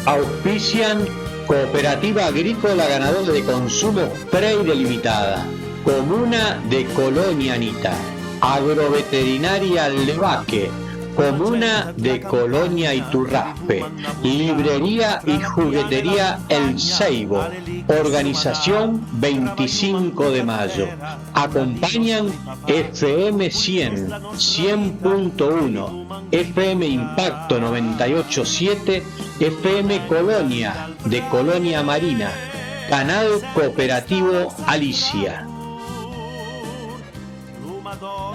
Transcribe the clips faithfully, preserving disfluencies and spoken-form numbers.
Auspician Cooperativa Agrícola Ganadora de Consumo Freire Limitada, Comuna de Colonia Anita, Agroveterinaria Le Vaque, Comuna de Colonia Iturraspe, Librería y Juguetería El Ceibo, Organización veinticinco de Mayo. Acompañan F M cien, cien punto uno, F M Impacto noventa y ocho siete, F M Colonia de Colonia Marina, Canal Cooperativo Alicia.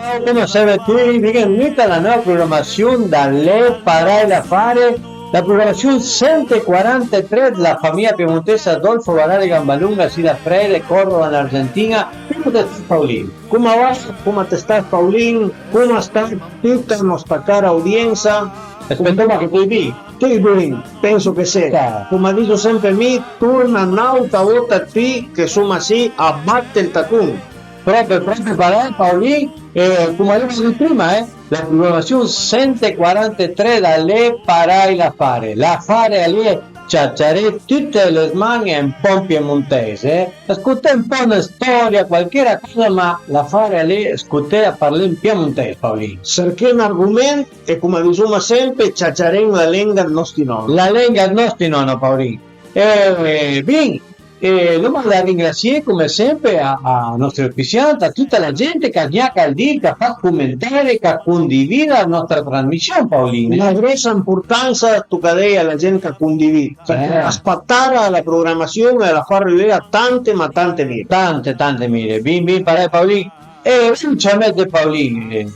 Ciao, coma seve tüti? Benvegnüti a la nòva programasiun da Le Parèj Lafare, la programasiun sent e quarantetré dla famija piemontesa Adolfo Varale Gambalunga, sì da Freire, Córdoba, an Argentin-a. Coma te stas, Paulin? Coma va? Coma te stas, Paulin? Coma sta tüta nòsta cara audiensa? Spetoma che tüi bin. Tüi bin, penso che sì. Coma diso sempe mi, turna n'àuta vota ti che soma sì a bate ël tacon. Pròpi, pròpi parèj, Paulin, e coma l'uma dit prima, eh, la programasiun sent e quarantetré da Le Parèj Lafare. L'afare a l'é ciaciaré tüte le zman-e ën pò ën piemontèis, eh. Scoté ën pò ën stòria, cualchera còsa, ma l'afare a l'é scoté a parlé ën piemontèis, Paulin. Sërché ün argoment e, coma disoma sempe, ciaciaré ën la lenga ëd nòsti nòni. La lenga ëd nòsti nòni, Paulin. E bin, e l'uma da ringrasié, coma sempe, a, a nòstri auspiciant, a tüta la gent ch'a gnaca ël dit, ch'a fa ëd comentari, ch'a condivida la nòstra trasmissiun, Paulin. Üna grossa ëmpurtansa toca deje a la gent ch'a condivid, përchè a spatara la programasiun e la fa arivé a tante, ma tante mire. Tante, tante mire. Bin, bin parèj, Paulin. E ël ciamé ëd Paulin, eh,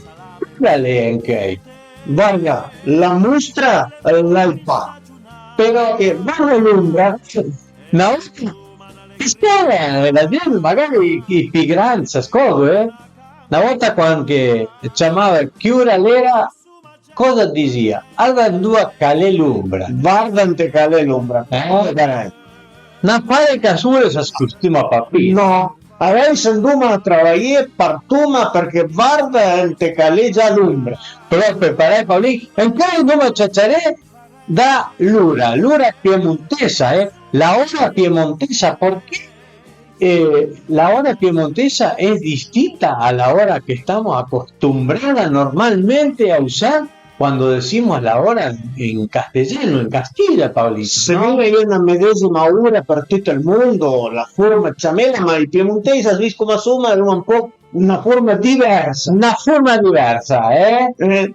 l'é ancheuj. Varda, la mostra l'hai pa, però che varda l'ombra, na volta, ch'al era, magari ij pì grand s'a scòrdo, eh? Na volta quand che ciamave chi ora l'era, còsa it disìa? Arda andoa ch'a l'é l'ombra. Varda ante ch'a l'é l'ombra. Eh? N'afare ch'a sora s'a costuma pa pì. No, adess andoma a travajé, partoma, përchè varda ante ch'a l'é già l'ombra. Pròpi parèj, Paulin, e ancora andoma ciaciaré da l'ora, l'ora piemontesa, eh? La hora piemontesa, përchè, eh, la hora piemontesa es distinta a la hora que estamos acostumbrada normalmente a usar cuando decimos la hora en castellano, en Castilla, Paulito, ¿no? Se vire a-i é na medésima ora për tut ël mondo, la forma ëd ciamela, ma ij piemontèis, as vist coma soma, a l'han un pò na forma diversa. Na forma diversa, eh? Eh.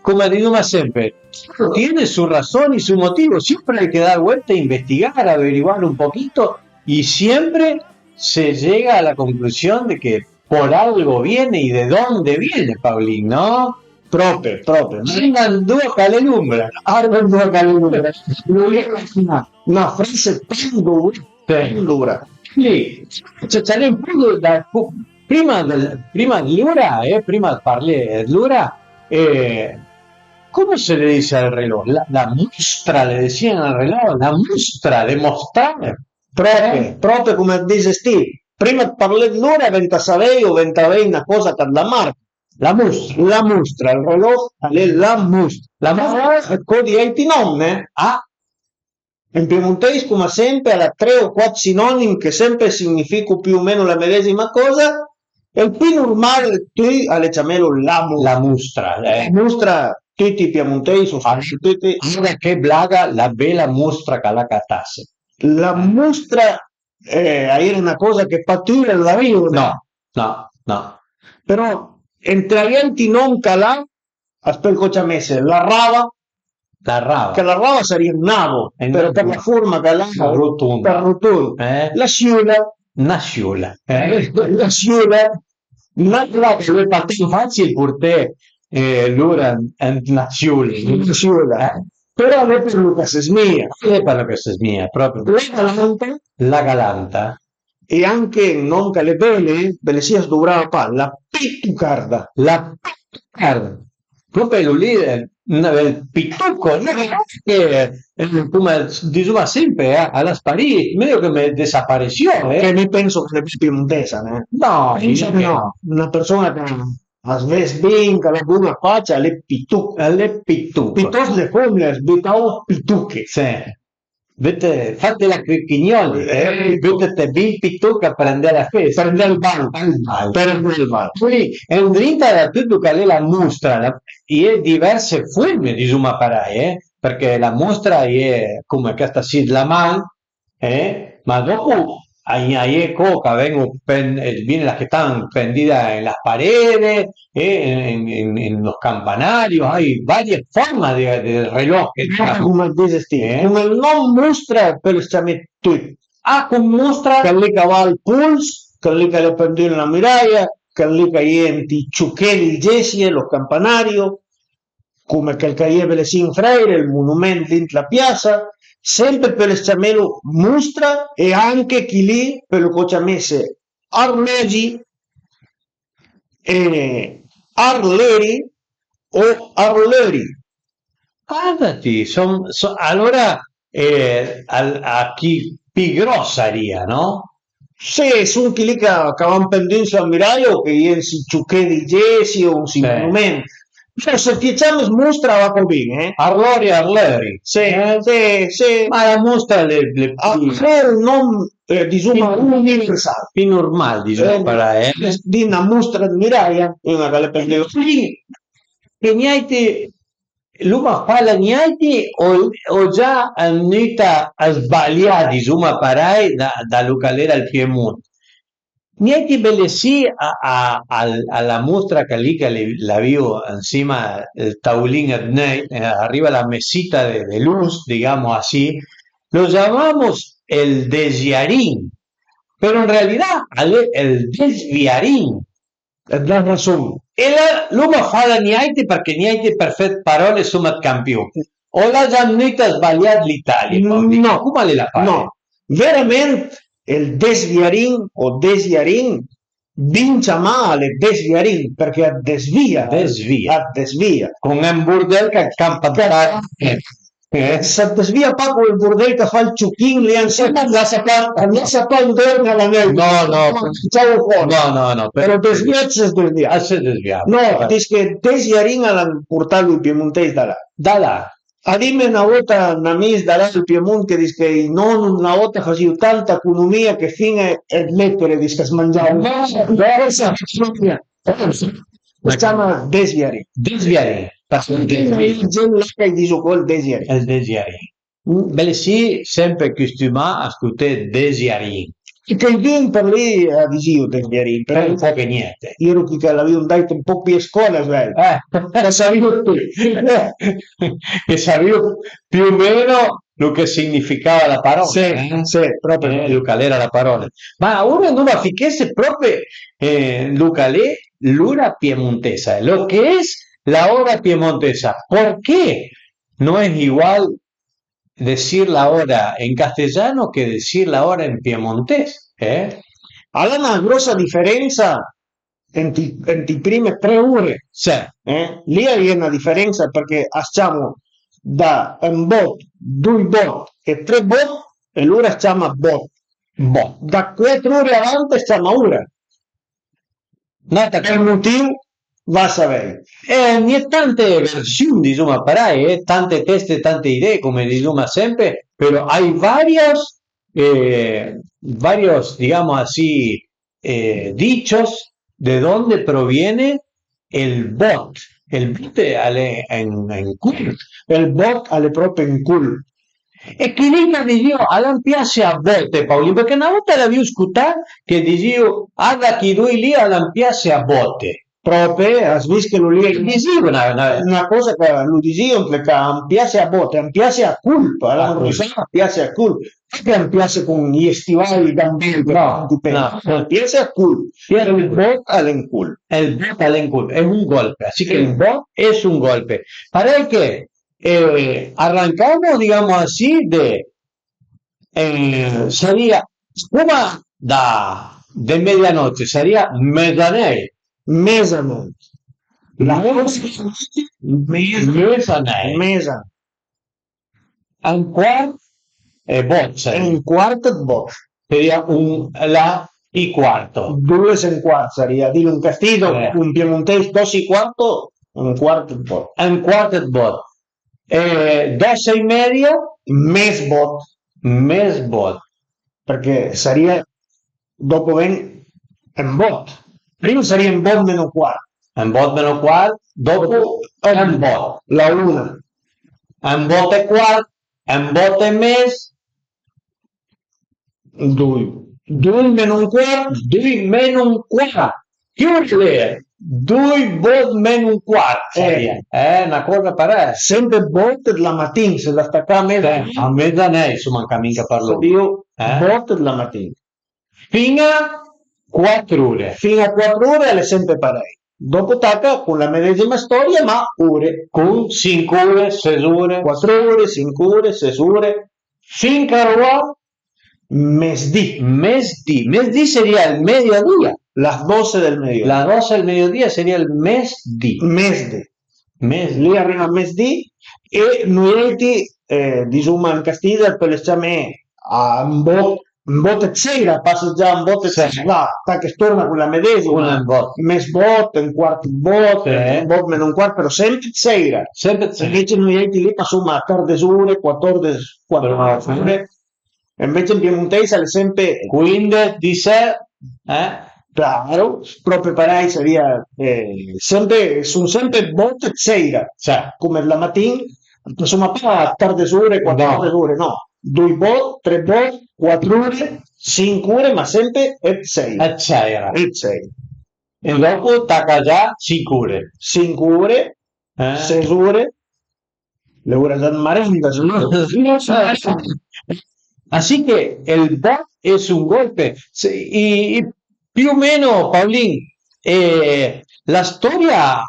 Coma disoma sempe, todo tiene su razón y su motivo, siempre hay que dar vuelta e investigar, averiguar un poquito, y siempre se llega a la conclusión de que por algo viene y de dónde viene, Paulin, no? Pròpe, pròpe. Arda andoa ch'a l'é l'ombra. Arda andoa ch'a l'é l'ombra. L'é na, na frase tant dovuta. Sì. Alora, quindi, ciaciaré un pò da, prima dël, prima dl'ora, eh, prima ëd parlé dl'ora, eh, come se le dice al reloj? La, la mustra, le decían al reloj, la mustra, le mostrar. Pròpe, eh? Pròpe coma it dises ti. Prima ëd parlé dl'ora, venta savejo, venta avèj na còsa ch'at la marca. La mustra. La mustra, ël reloj a l'é la mustra. La mustra. Ah, co di àiti nòm, eh? Ah. En piemontèis, coma sempe, a l'ha tre o quat sinònim che sempe a significo più o meno la medésima còsa, e ël pì normal ëd tui a l'é ciamelo la mustra. La mustra, eh. La mustra, tuti ij piemontèis, o... Ah, tuti. Guarda che blaga, la bela mustra ch'a l'ha catasse. La mustra, eh, a l'era na còsa che pa tuti l'avìo, no? No, no, no. Però, entre i àiti nòm ch'a l'ha, as peul co ciamesse la rava, la rava, che la rava a sarìa un navo, për, për la forma ch'a l'ha, rotunda, për rotund. Eh? La siula. Na siula. Eh? La siula. Na, na, a l'é pa tant fàcil porté, eh, l'ora ant na siula. Na siula. Eh? Però a l'é për lòn ch'a se smija. A l'é për lòn ch'a se smija, pròpi. La galanta. La galanta. E anche un nòm ch'a l'é bele, bele sì, as dovrava pa, la pitucarda. La pitucarda. Pròpi lòn lì, eh, ël pituco, no? Che, eh, coma disoma sempe, eh, a l'ha sparì, mejo che me desapareciò, eh. Che mi penso ch'a l'é pì piemontesa, eh. No, penso che no. Na përson-a ch'a as vess bin, ch'a l'ha bon-a facia, a l'é pituch. A l'é pituch. Pitost de fomne, as butavo pituche. Sì. Vëdde, fate la crichignoli, eh, vëdde bin pituch a prendé la festa. Prendé ël ban. Ël ban. Prendé ël ban. Pöi, e andrinta da tut lo ch'a l'é la mostra, la, i é diverse forme, disoma parei, eh, përchè la mostra i é come chësta sì dla man, eh, ma dòpo a i a-i é co ch'a ven-o pen-, e vin-e da che tant pendì da las parede, e en, en, en los campanario, a-i varie forma de, de relòch. Come dises ti, eh? Come ël nòm mostra, peules ciamé tut. Ah, con mostra? Chel lì ch'a va al pols, chel lì ch'a l'é pendù an la muraja, chel lì ch'a-i é ant ij cioché dij gessie, los campanario, come chel ch'a-i é belessì an Frejre, ël monument dint la piassa, sempe peules ciamelo mostra, e anche chi lì peulo co ciamesse arleugi, e arleri o arleuri. Guarda ti, son, so-, alora, eh, al-, a chi pì gròss a sarìa, no? Sì, son chi lì ch'a, ch'a van pendù an la muraja o ch'a-i é an sij cioché dij gessie o an sij monument. Però se ti ciames mostra a va co bin, eh? Arlori, arlori. Sì, eh? Sì, sì. Ma la mostra a l'é, a l'é pì, a l'é ël nòm, eh, disoma, universal. Pì normal, disoma, eh, parei, eh. Dì na mostra dë muraja, una ch'a l'é pendù. Sì, che gnente l'oma fala gnanti o, o già ëmnita a sbalià, disoma parei, da, da lo ch'a l'era ël Piemont. Gnanti belessì a, a, a, a la mostra ch'a lì ch'a l'avìo ansima ël taulin dë nöit, eh, a riva la messita de, de lus, digamo así, lo llamamos el desviarín, pero en realidad a l'é ël desviarín. T'as rason. E la, l'oma fala gnanti, përchè gnanti për fé dë paròle soma dë campion. O l'ha già ëmnita sbalià l'Italia, Paolin? No. Coma a l'é la fala? No. Verament, ël desviarin o desviarin, bin ciamà, a l'é desviarin, përchè a të desvìa. Desvìa. A të desvìa. Con un bordel ch'a campa. Eh? S'a të desvìa pa col bordel ch'a fa ël ciochin lì ansima, lassa pa, lassa pa andormi a la nöit. No, no. Ciao fora. No, no, no. Però desvià as ses desvià. As ses desvià. No, dis che desviarin a l'han portalo ij piemontèis da là. Da là. A dime na vòta n'amis da là dël Piemont che dis che ij nòno na vòta a fasìo tanta economìa che fin-e dë lettere dis ch'as mangiavo. No, no, no. As ciama desviarin. Desviarin. Parché ël desviarin. Ël gel là ch'a-j diso co ël desviarin. Ël desviarin. Belessì sempe custumà a scoté desviarin. E quaidun për lì a disìo desviarin, però un poch e gnente. Ij ero chi ch'a l'avìo andàit un poch pì a scòla, sai. Eh. Che savìo tut. Che savìo più o meno lo che significava la parola, sì, eh? Sì, proprio. Eh, lo che l'era la parola. Ma ora andoma a fichesse proprio, eh, lo che l'è l'ora piemontesa, lo que es la hora piemontesa. ¿Por qué no es igual decir la hora en castellano que decir la hora en piemontés? Eh? Al a na grosa diferensa ënt ij, ënt ij prime tre ore. Sì. Eh? Lì a-i é na diferensa përchè as ciamo da un bot, doi bot e tre bot, e lora as ciama bot. Bot. Da quater ore avanti as ciama ora. N'ata. Për motiv, va savei. Eh, a-i é tante version, disoma parei, eh, tante teste, tante idee, come disoma sempe, però a-i é varios, eh, varios, digamos así, eh, dichos de dónde proviene el bot. El bot a l'é en, en cul. El bot a l'é pròpi en cul. E chi lì ch'a disìo, a l'han piasse a bote, Paolin, përchè na vòta l'avìo scotà che disìo, arda chi doi lì a l'han piasse a bote. Pròpi, as vist che lo lì. Disìo na, na, na còsa che lo disìo, che a l'han piasse a bote, a l'han piasse a colp, a l'han rusà a piasse a colp. Che a l'han piasse con ij stivai, ij gambèi, no, no. A l'han piasse a colp. Ël bot a l'é en cul. Ël bot a l'é en cul, es un golpe, así que el bot es un golpe. Parei che, eh, arrancamos, digamos así, de, eh, sarìa, sicoma da, de medianoche, sarìa mezanèit. Mezanòit. La mezanèit. Mezanèit. Mezanòit. Un quart e bot, sarìa. Un quart e bot. Sarìa un, la i quarto. Dues e un quart sarìa, dilo an castign, eh, an piemontèis, dos i quarto, un quart ëd bòt. Un quart ëd bòt. E dòsse e media? Mes bòt. Mes bòt. Përchè sarìa, dòpo ven un bòt. Prima sarìa un bòt meno quart. Un bòt meno quart, dòpo un bòt. La una. Un bòt e quart, un bòt e mes, doi. Doi meno un quart, doi meno un quart. Che ore l'é? Doi bòt meno un quart, eh, sarìa. Eh, na còsa parèj. Sempe bòt dla matin, se da stacà a mezanèit. Eh, a mezanèit, soma an camin ch'a parloma. Sabiu, eh? Bòt dla matin. Fin-a quatr ure. Fin-a quatr ure a l'é sempe parèj. Dòpo taca con la medesima stòria, ma ure. Con sinch ure, ses ure. Quatr ure, sinch ure, ses ure. Fin ch'a roba mesdì. Mesdì. Mesdì sarìa ël mediodìa. Las doce del mediodía. Las doce del mediodía sarìa ël mesdì. Mesdì. Mesdì. Lì a riva mesdì e noeiti, eh, disoma an castign, pöle ciamé a un bòt, un bòt ëd seira, a passa già un bòt ëd seira, là, tache e torna con la medesima. Con un bòt. Mes bòt, un quart ëd bòt, sì, un bòt meno un quart, però sempe ëd seira. Sempe ëd seira. Invece noeiti lì passoma a tardesure, quatòrdes, quatòrdes ure. E ënvece an piemontèis a l'é sempe quindes, disèt, eh? Claro, pròpi parèj, sarìa, eh, sempe, son sempe bòt ëd seira, cioè, come dla matin, ansoma, pa tardesure, quatòrdes ure, no, doi bòt, tre bòt, quatr ure, sinch ure, ma sempe ëd seira. Ëd seira. Ëd seira. E dòpo taca già sinch ure. Sinch ure, eh, ses ure, l'é ura già ëd marenda, se no. Ah sì che ël bòt e son golpe, se, i, i, più o meno, Paolin, eh, la stòria,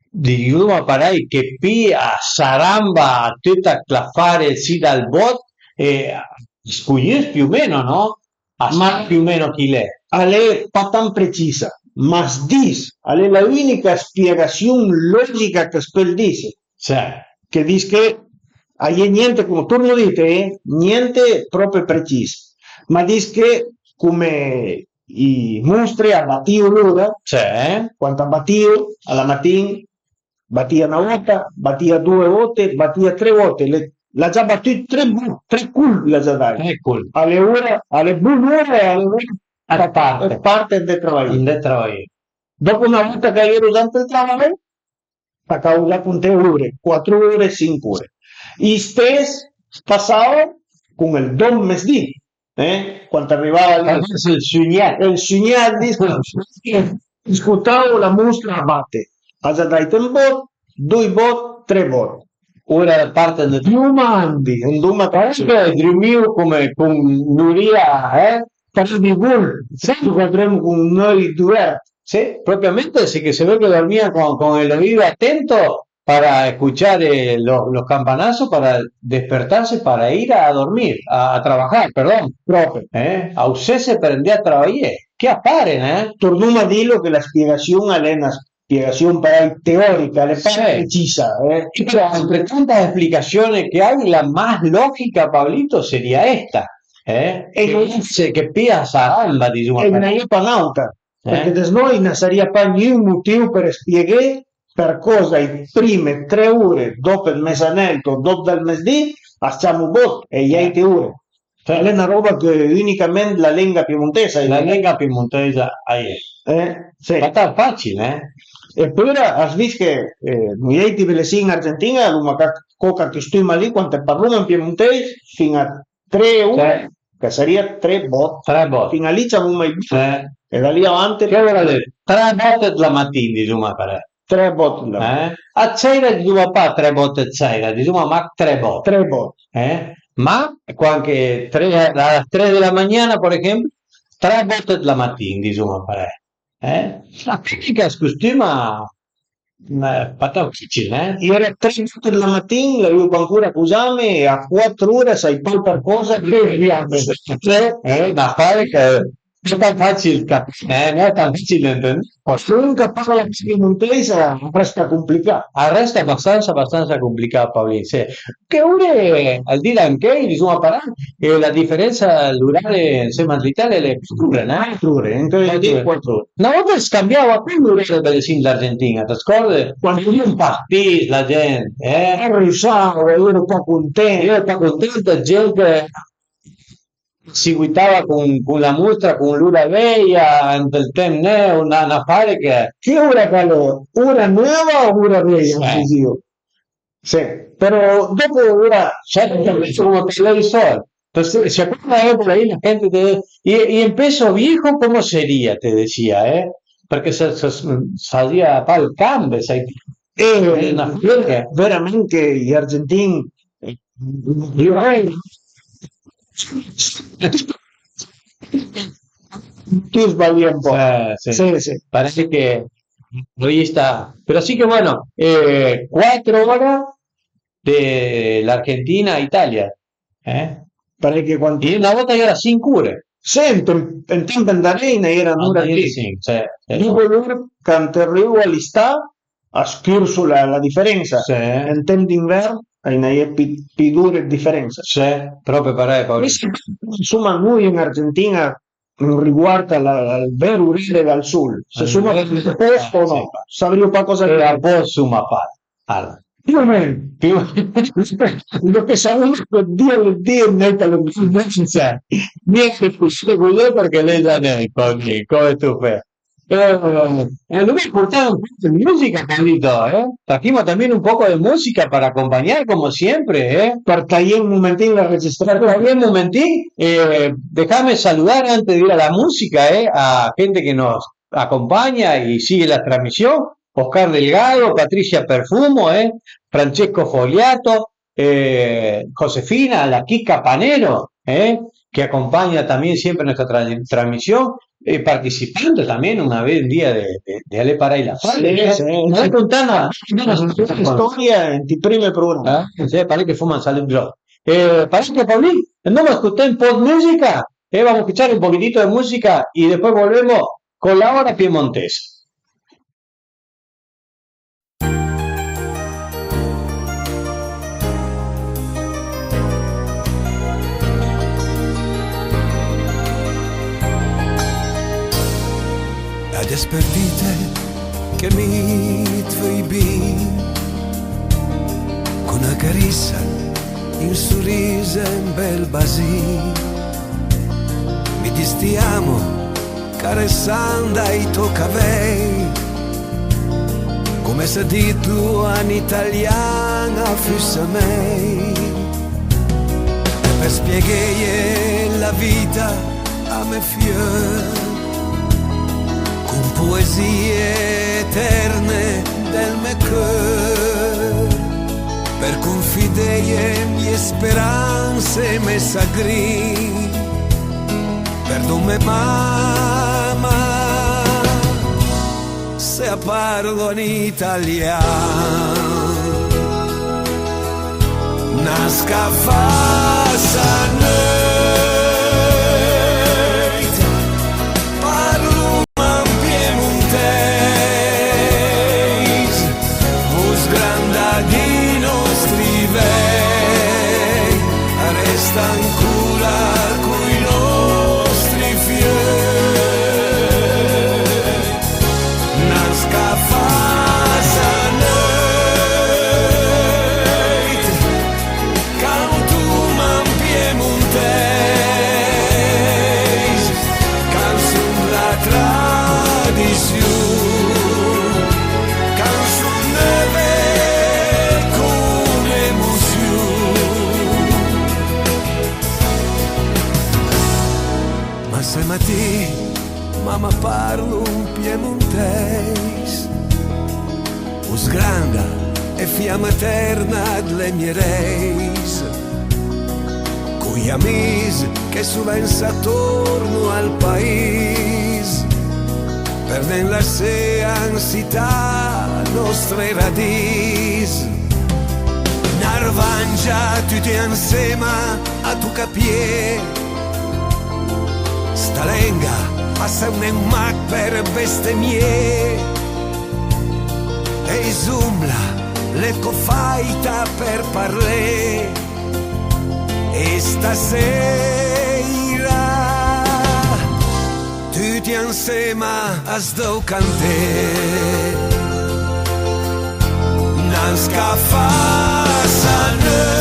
disoma parèj, che pìa, a saramba tüt l'afare sì dal bòt, eh, as cognùs più o meno, no? A sa più o meno chi l'é. A l'é pa tant precisa, ma as dis, a l'é la ünica spiegassion logica ch'as peul dise. Sì. Che dis che a-i é gnente, come, torno dite, eh, gnente pròpi precis, ma dis che come i mostri a batìo lora, sì, quand a batìo a la matin, batìa na vòta, batìa doe vòte, batìa tre vòte, le, l'ha già batùt tre, tre colp l'ha già dàit. Tre colp. A l'é ura, a l'é bonura e a l'é ura dë parte, dë parte andé travajé. Andé travajé. Dòpo, na vòta ch'a j'ero già ant ël travaj, tacavo già conté ure, quatr ure, sinch ure. Istess a s'passava con ël dop mesdì, eh? Quand a rivava lì, ël sugnèt, ël sugnèt, dis-, scotavo la mostra a bate. A già dàit un bòt, doi bòt, tre bòt. Ura dë parte andé. Più mandi, andoma. Parece che drumìo come con n'urìa, eh? Parece di gol, sento che andremo con un öi duvert. Sì, propriamente, sì, che se veu che dormia con, con el oído atento para escuchar, eh, lo, los campanazos, para despertarse, para ir a dormir, a, a trabajar, perdón. Pròpi. Eh? Ausese per andé a travajé. Che a pare, eh? Tornoma a dilo che la spiegassion a l'é na spiegassion parèj teorica, a l'é pa precisa, eh? Però entre tantas explicaciones que hay, la más lógica, Pablito, sería esta, eh? E che dice che pia saranda, disoma. E a-i na j'é pa n'àuta, përchè desnò a-i na sarìa pa gnun motìu për spieghé përcòsa i prime tre ure dòp ëd mezanèit o dòp dal mesdì as ciamo bòt e i àite ure. Cioè, a l'é na ròba che ünicament la lenga piemontesa a-i é. La lenga piemontesa a-i é. Eh, sì. Ma tant facil, eh? Epura as vist che, eh, noeiti belessì an Argentin-a l'oma ca-, coca costuma lì, quand parloma an piemontèis, fin a tre ure, ch'a sarìa tre bòt. Tre bòt. Fin a lì ciamoma i bòt. Eh. E da lì avanti. Che ura l'é? Tre bòt dla matin, disoma parèj. Tre bòt dla matin. Eh? A sèira disoma pa tre bòt ëd sèira, disoma mach tre bòt. Tre bòt. Eh? Ma quand che tre, a las tres de la mañana, por ejemplo, tre bòt dla matin, disoma parèj. Eh? La tecnica as costuma, eh, pa tant facil, eh? I era tre bòt dla matin, l'avìo pancora cosame, e a quatr ure sai pa përcòsa che riame. Eh, da fare che Al e tan facil capì, eh, al e tan facil entendé. Comunque parla piemontese, al resta complicà. Al resta abastansa, abastansa complicà, Paolin, sì. Che ure, al di là anche, disoma parlà, eh, la diferensa, l'orari ënsema a l'Italia a l'é cuatr'ure, né? Cuatr'ure, ënter i di cuatr'ure. Cuatr'ure. Na vòlta a scambiava pì l'orari, për esempi, l'Argentin-a, të scòrde? Cuand a-i era ën pastìs, la gent, eh? A rusava, a-i era pa content. A-i era pa content, la gent che a seguitava con, con la mostra, con l'ora veja, ant ël temp, né, na, na fare che... Che ora che a l'é? Ora nova o ora veja, eh, a dizìo? Sì, però dopo ora, certo, che come te l'hai solo, pues, se acuerda, eh, por ahí la gente te, y, y en peso viejo, ¿cómo sería? Te decía, eh, perché se, se, se hacía pa el cambio, sai, eh, una fiera. Veramente i argentin, eh, ti sbagli un po'. Eh, sì. Sì, sì. Parece que ahí está. Pero así que bueno, eh, cuatro horas de la Argentina a Italia, eh? Parèj che quand... E na vòlta a-i era cinc ure. Sì, ën, ën temp andarera a-i era n'ura e cinc, sì, sì. Dopo lor, quand a l'é rivà l'istà, a scurso la, la diferensa. Sì. Ën temp d'invern a-i n'a-i é pì, pì d'ure dë diferensa. Sì, pròpi parèj, Paolin. Mi sì, ënsoma, noi an Argentin-a riguarda la, la, ël vero orari dël sol, se soma a pòst o no, savrìo pa còsa dite. A pòst soma pa. Alora, più o meno. Più o meno. Lo che savrìo dite, dite, niente, niente, così, perché lei già ne ha, come tu fai. Eh, e alora portavo un pezzo di música, Carlito, eh? Trajimos también un poco de música para acompañar, como siempre, eh? Për taié un momentin la registrasion. Trajimos un momentin, eh, déjame saludar antes de ir a la música, eh, a gente que nos acompaña y sigue la transmisión. Oscar Delgado, Patricia Perfumo, eh, Francesco Fogliato, eh, Josefina, la Kika Panero, eh, que acompaña también siempre nuestra tra-, transmisión, eh, participando también una vez un día de, de, de Ale Pará y la Fale, sí, eh. Sí, no sí. Contando una, una historia en ti prime programa. Ah, sí, parece que fuma salud. Eh, parece que, Paulín, andamos a escuchar un poco de música, eh, vamos a escuchar un poquitito de música y después volvemos con la hora piemontesa. La despedite che mi të veuj bin, con na carissa, un soris e un bel basin. Mi dis ti amo, caressand ai to cavej, come se dito an italian a fussa mej. E për spiegheje la vita a me fieu, con poesie eterne del me ceur, për confideje mie speranse e me sagrin. Perdonme mama, se a parlo an italian. Na scafasa neut, parloma an piemontèis. Vos granda dij nòstri vej, a resta ancora coj nòstri fieuj. Na scafasa neut, cantoma an piemontèis. Canson dla tradission, canson neuve con emossion. Ma se ma ti, mama, parlo an piemontèis, o sgranda e fiama eterna dle mie reis. Coj amis che soven s'atorno al pais, për nen lassé ansità nòstre radis. Na rvangia tuti ansema a toca pié. Ta lenga a serv nen mach për bestemié, e i zombla l'é co fàita për parlé. E stasèira tuti ansema as deu canté. Nan scafa sa neuit,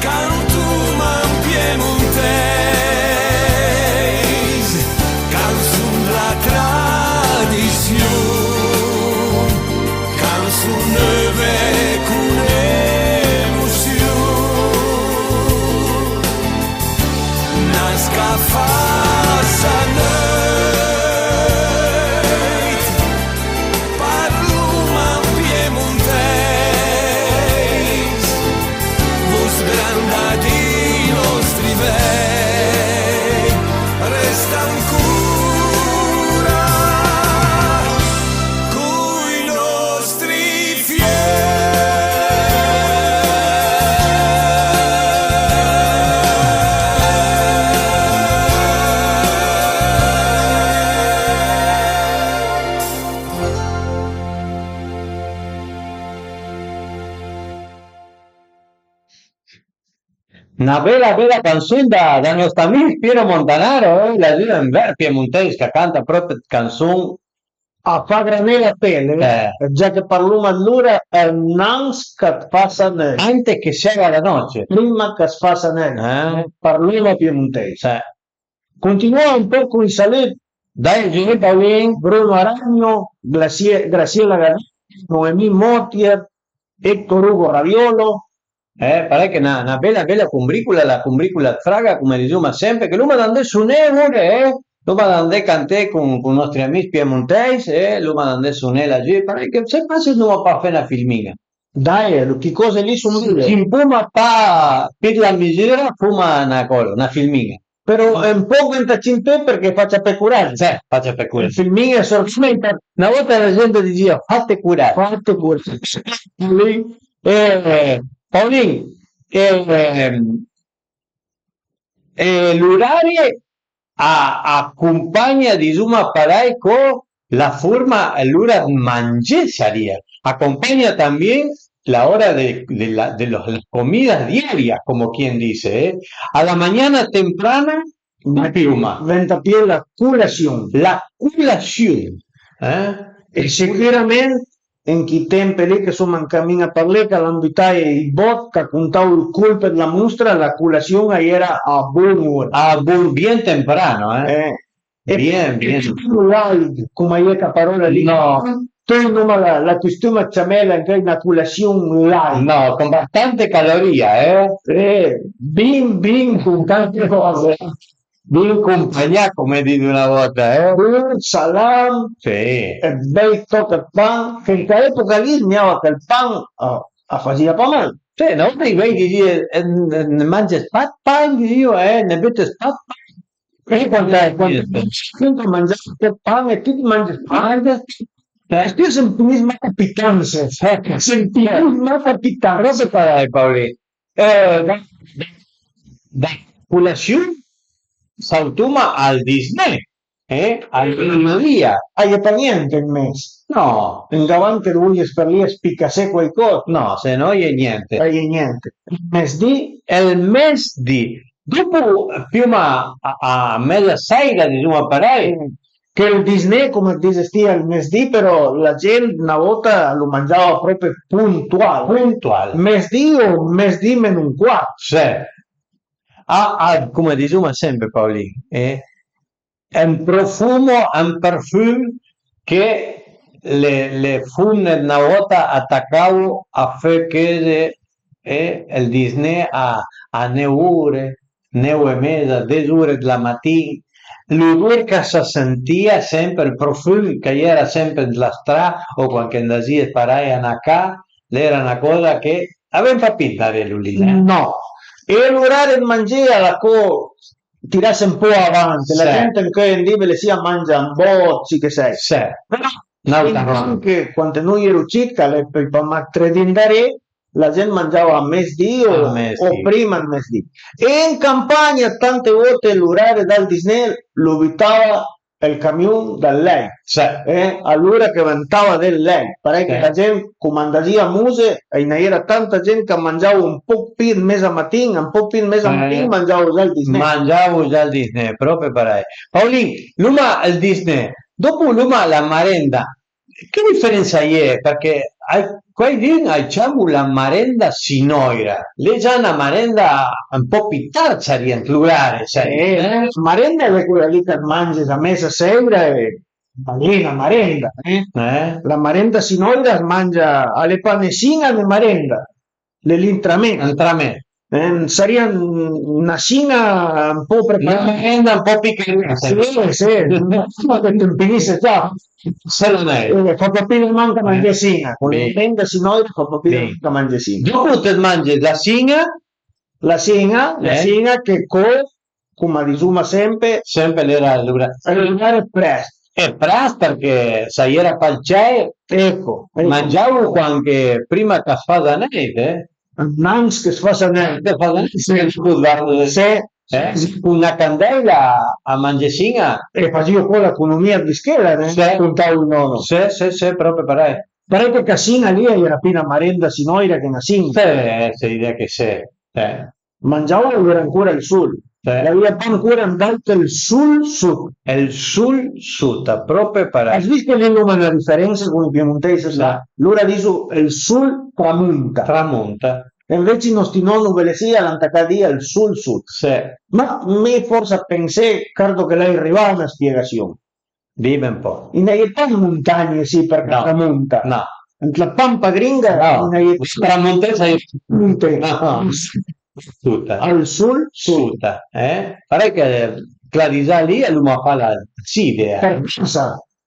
cantoma an piemontèis, canson dla tradission, canson neuve con emossion. Nan scafa sa neuit, parloma an piemontèis, vos branda dij nòstri vej, resta ancora coi nòstri Na bela, bela canson da, da nòst amìs Piero Montanaro, eh, l'é un vèr piemontèis ch'a canta pròpi 'd canson. A fa grané la pel, eh. Già che parloma dlora, eh, nan scafa sa neuit. Antes que se haga la noche. Prima ch'as fasa neuit. Eh. Parloma piemontèis. Eh. Continuo un po' con i salüt. Dai, Giuseppe Paolin. Bruno Aragno, Gracie-, Graciela Gaviano, Noemì Motier, Hector Hugo Raviolo. Eh, parèj che na, na bela, bela combrìcola, la combrìcola 'd Fraga, come disoma sempe, che l'oma da andé soné, eh? L'oma da andé canté con, con i nòstri amìs piemontèis, eh? L'oma da andé soné là giù, parèj che se pase l'oma pa fé na filmin-a. Dai, chi còse lì son bele. Cimpoma pa pi dla misura, foma na còsa, na filmin-a. Però un pòch ënt ël cimp përchè a facia pì coragg. Sì, a facia pì coragg. Ël filmin a sort. Na vòlta la gent a disìa: "Fate coragg." Fate coragg. Eh, Paolin, eh, eh, l'orari a, a acompagna, disoma parèj, co la forma, l'ora 'd mangé, sarìa. Acompagna también la hora de, de la, de los, las comidas diarias, como quien dice, eh? A la mañana temprana, ma piuma. Venta pì la colassion. La colassion, eh? E sicürament en chi temp lì che soma an camin a parlé, ch'a l'han butaje ij bòt, ch'a contav ël colp dla mostra, la colassion a j'era a bon'ora. A bon, bien temprano, eh? Eh. E bien, bien. L'àit, coma a-i é ca paròla lì? No. Tui noma la, la costuma 'd ciamela anche na colassion light. No, con bastante caloria, eh? Eh, bin, bin, con tante còse. Bin compagnà, come diso na vòlta, eh? Bon, salam, sì, e bèi tòch 'd pan, che an chela epoca lì i gnava che ël pan a, a fasìa pa mal. Sì, na vòlta i vej disìe, eh, n-, n-, manges pa 'd pan, disìo, eh, ne butes pa 'd pan. E quand, quand, quand mangias ël pan e ti mangias pan, eh, ti sentimis mach pitanse, sentimis mach pitanse. Pròpi parèj, Paolin. Eh, da, da colassion sautoma al disné, eh, al mediodì. A-i é pa gnente an mes? No. An gavà anche dovìe star lì a spicassé quaicòs? No, se no a-i é gnente. A-i é gnente. Mesdì? Ël mesdì. Dopo, piuma a, a meza sèira, disoma parèj. Mm. Che ël disné, come dises ti, al mesdì, però la gent na vòlta lo mangiava pròpi puntual. Puntual. Mesdì o mesdì meno un quart. Sì. A, a, come disoma sempe, Paolin, eh? Un profumo, un parfum che le, le fomne 'd na vòlta a tacavo a fé cheuse, eh, ël disné a, a neu ore, neu e meza, des ore dla matin. L'odor ch'a sa sentìa sempe, ël profum ch'a-i era sempe ant la stra o quand che andasìe parèj a na ca, l'era na còsa che a ven pa pi 'ndaré lo lì, eh? No. E l'orari 'd mangé a l'ha co tirasse un po' avanti, la gent ancheuj an di, bele sì, a mangia un bòt, sì che sai. Sì. Però n'àutra roba. Anche quand noi ero cit, ch'a l'é pòi pa mach tre di 'ndaré, la gent mangiava a mesdì o, a mesdì, o prima dël mesdì. E an campagna tante volte l'orari dël disné lo butava ël camion dël lèit. Sì. Eh, alora che ventava del lèit, parèj che, sì, la gent, com andasìa a mose, a-i na era tanta gent ch'a mangiavo un poch pì ël mesamatin, un poch pì ël mesamatin, eh, mangiavo già ël disné. Mangiavo già ël disné, pròpi parèj. Paolin, l'oma ël disné, dopo l'oma la marenda. Che diferensa a-i é? Përchè a-i, quaidun a-i ciamo la marenda sinòira. L'é già na marenda un pò pì tard, sarìa ant l'orari, sai, eh? Eh, marenda a l'é quela lì ch'at mange a mesa sèira e a l'é na marenda, eh? Eh? La marenda sinòira as mangia, a l'é pa né sin-a né marenda. L'é lì ëntramé. Ëntramé. Eh, sarìa n-, na sin-a un pò preparà. Na merenda un pò pì carina. Sì, sì, ma che të ëmpinisse già. Se non è. Eh, fa pa pì manca mangé sin-a. Con la merenda sinòira fa pa pì manca mangé sin-a. Dopo të mange la sin-a. La sin-a, la sin-a che co, coma disoma sempe, sempe l'era l'ora. L'era prest. E prest përchè s'a-i era pa ël cèir, ecco, ecco, mangiavo anche prima ch'as fasa nèit, eh? Anans ch'as fasa nèit. Ch'as fasa nèit, sì, sì, scusate. Sì, eh? Sì, sì. Con na candèila a mange sin-a. E fasìo co l'economia dë schéla, né? Sì. Contavo ël nono. Sì, sì, sì, pròpi parèj. Parèj che ch'a sin-a lì a-i era pì na marenda sinòira che na sin-a. Sì, sì, dirìa che sì. Sì. Mangiavo a l'era ancora ël sol. Sì. L'avìa pa ancora andàit ël sol sot. Ël sol sot, pròpi parèj. As vist che lì l'oma na diferensa con ij piemontèis, sì, là? Lor a diso ël sol tramonta. Tramonta. E anvece ij nòsti nono belessì a l'han tacà dì ël sol sot. Sì. Ma mi fòrsa pensé, cardo che l'hai rivà a na spiegassion. Dime un pò. I n'a-i é pa ën montagne, sì, përchè a tramonta. No. Ant la pampa gringa, no, i n'a-i é. Tramontessa, tramontessa. No. Sota. Al sol, sota, eh? Parèj che ch'la disa lì, l'oma fala sì, idea. Për fòrsa.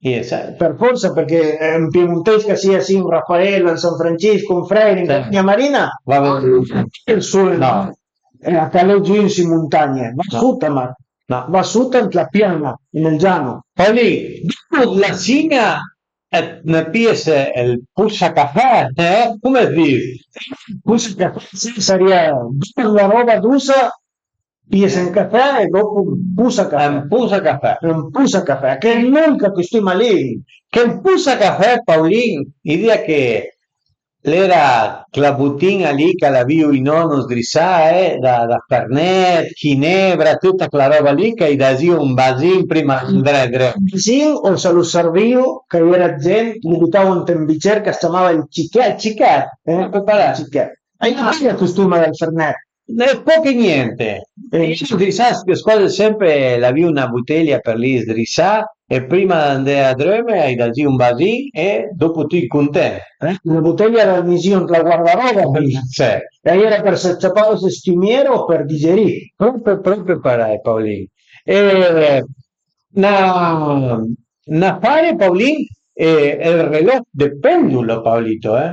Yes, eh. Për fòrsa, përchè, eh, un piemontèis ch'a sia sì, un Raffaella, un San Francisco, un Freire, in Campagna Marina, va ben. Ël sol, no. Eh, a calé giù in sij montagne, va sota, ma va sota ant la piana, in ël giano. Paolin, dopo la sin-a, eh, ne piesse ël possacafè, eh? Come as dis? Possacafè, sì, sarìa dopo la ròba dossa, piesse un cafè e dopo un possacafè. Un possacafè. Un possacafè, che ël nom ch'a costuma lì. Che ël possacafè, Paolin, idea che l'era ch'la botin-a lì ch'a l'avìo ij nono sdrisà, eh, da, da fernèt, chinevra, tuta ch'la ròba lì, ch'a-j dasìo un basin prima d'andé dré. Un basin, o s'a lo servìo, ch'a-i era 'd gent, lo butavo ant un bicer ch'as ciamava ël cichet. Ël cichet, eh? Ël cichet. A-i na bela costuma dël fernèt. Eh, pòch e niente. Eh. Ij sdrisà, squasi sempe l'avìo na botelia për lì sdrisà, e prima d'andé a dreume a-j dasìo un basin e dopo tut content. Eh? Na botelia a la misìo ant la guardaròba, prima. Sì. E a-i era për se ciapave se stimiera o për digerì. Pròpi, pròpi parèj, Paolin. E na, na fare, Paolin, e ël relògh de pendolo, Paolito, eh?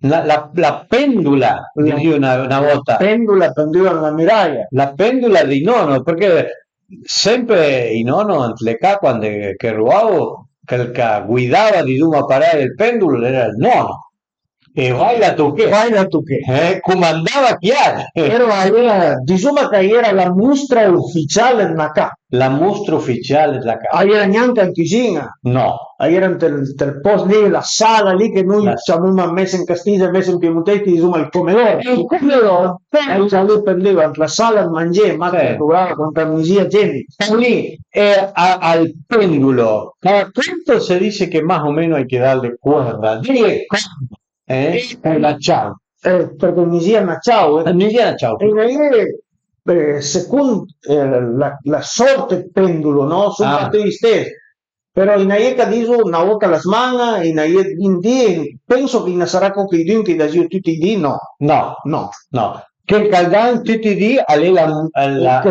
La, la, la pendola, la disìo na, na vòta. Pendola pendùa an la muraja. La pendola dij nono, përchè sempe ij nono ant le ca, quande che rivavo, chel ch'a guidava, disoma parèj, ël pendolo, l'era ël nono. E vai là toché. Vai là toché. Eh, comandava chiar. Però a-i era, disoma ch'a-i era la mostra uficial ëd na ca. La mostra uficial dla ca. A-i era gnanca an cüzin-a. No. A-i era ant ël, ant ël pòst lì, la sala lì che noi ciamoma, mess an castis e mess an piemontèis, disoma ël comedor. Ël comedor. A-i era lì pendùa ant la sala ëd mangé, ma che duvrava quanta misìa gent. Lì, e a, al pendolo. Cada quanto se dice che más o meno hay que darle cuerda? Dele corde. Eh, eh, la ciau. Eh, përchè a misìa na ciau, eh. A misìa na ciau. E a-i é, eh, second, eh, la, la sòrt ëd pendolo, no? Son pa tüti ij stes. Però a-i n'a-i é ch'a diso na vòta la sman-a, a-i n'a-i é un di, penso ch'a-i na sarà quaidun ch'a-j dasìo tuti ij di, no. No. No. No. Chel ch'al dan tuti ij di a l'é la, la,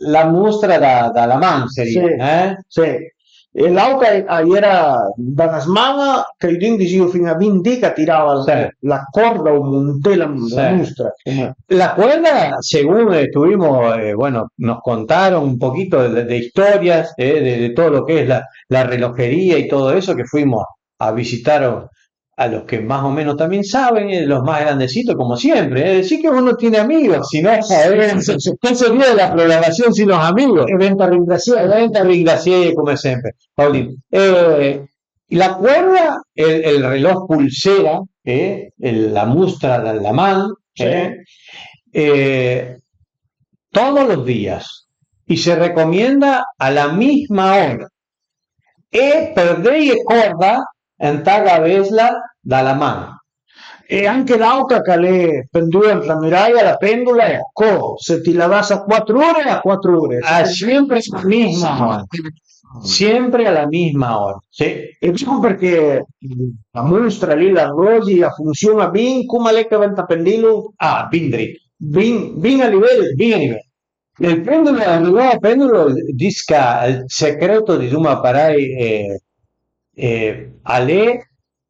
la mostra da, da la man, sarìa, eh? Sì. E l'àutra a-i era da na sman-a, quaidun disìo fin-a vint di ch'a tirava la, la còrda o monté la, la mostra. La cuerda, según estuvimos, eh, bueno, nos contaron un poquito de, de historias, eh, de, de todo lo que es la, la relojería y todo eso que fuimos a visitar a los que más o menos también saben, eh, los más grandecitos, como siempre, es decir que uno tiene amigos, si no, eh, ¿qué sería de la programación sin los amigos? E venta ringrasié. E venta ringrasié come sempre, Paulin. Eh, la cuerda, el, el reloj pulsera, eh, el- la mustra de la man, eh, eh, todos los días y se recomienda a la misma hora. E per deje corda ëntà gavesla da la man. E anche l'àutra ch'al e pendùa ant la müraja, la pèndola, co se ti la das a cuatro ure, a cuatro ure. Ah, siempre a la misma hora. Siempre a la misma hora, sì. E dico perché la mustra lì, l'arlogi, a funsiun-a bin, com al e che venta pendilu? Ah, bin drit. Bin, bin a livel. Bin a livel. El péndulo, el reloj a péndulo, dis ch'a ël secreto, dizuma parei, eh, eh, al e